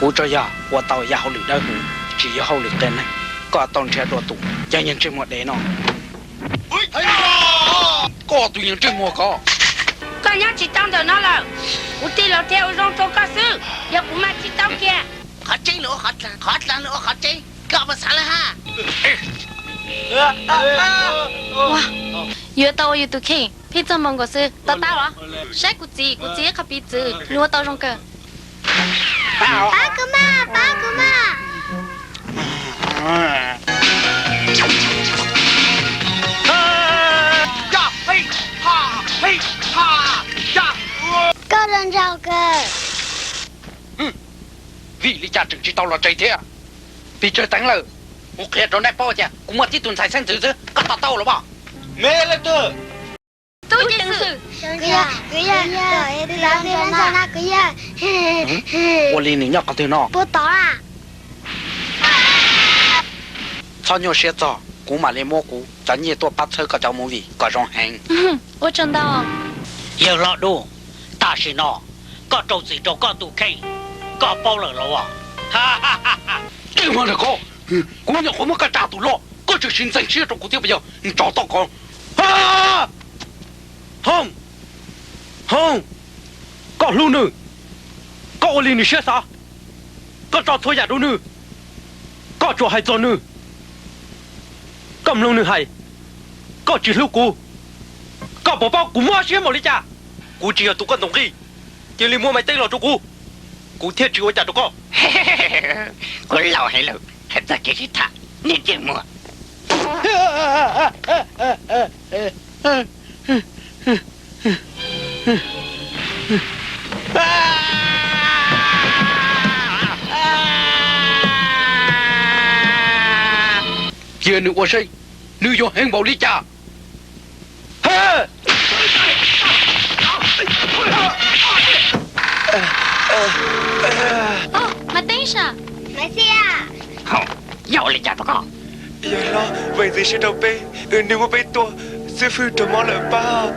Kuv tsuas yog ua tau yam hauj lwm dawb huv, tsis yog hauj lwm qias neeg. Koj tau nrhiav dua tus cov niag ntsej muag dev no. Koj tus niag ntsej muag ko. Koj nyob tsis tau ntawm no lawm, kuv tij laug thiaj ua zoo rau koj xwb, yog kuv mas tsis tau kiag. Qhov tseeb los ua qhov dlaag, qhov dlaag los ua qhov tseeb, koj puas xav lawm hab? Yuav tau ua yus tus kheej, pheej txaj muag nkaus xwb, to taub os. Saib kuv txiv, kuv txiv ib qho piv txwv, nws ua tau zoo kawg. Pab kuv mas, pab kuv mas. Koj zoo nraug kawg. Vim li cas tseem tsis tau los tsev thiab? Pes tsawg teev lawm? Kuv qhia rau nej paub tias kuv muaj tib tug ntxhais xeeb ntxwv xwb, koj to taub los mas. Me leej twg? Tub ceev xwm. Kuv yog, kuv yog, kuv yog. Ua li nws nyob qhov twg no? Puag tod. Txhob nyuaj siab txog, kuv mam li muab kuv cov nyiaj tuaj pab txhawb koj cov movie kom zoo heev. Ua tsaug ntau. Yawg hlob Dub, tam sim no koj rau txim rau koj tus kheej, koj paub lawm los? Txij hmo ntawm ko, kuv nyuam qhuav muab koj tsa tus loj, koj tseem siv ntxeev siab rau kuv thiab puas yog? Tsov toj koob. Hoob, hoob, koj hlub nws, koj ua li nws siab xav, koj tso txhua yam rau nws, koj tsuas hais txog nws, koj mloog nws hais, koj tsis hlub kuv. Koj puas paub kuv mob siab npaum li cas? Kuv tsis yog tus koj ntaus nqi, cia li muab maiv teeb los rau kuv, kuv thiaj tsis ua cas rau koj. Kuv laus heev lawm, hais txog kev sib tham, niag ntsej muag. Cia nws ua seb nws yuav heev npaum li cas. Maiv teeb sas. Maiv xia. Yog ua li cas rau koj? Yawg hlob, Veem ntxiv siab rau peb, nws muab peb tua, xib fwb raug mob lawm pab.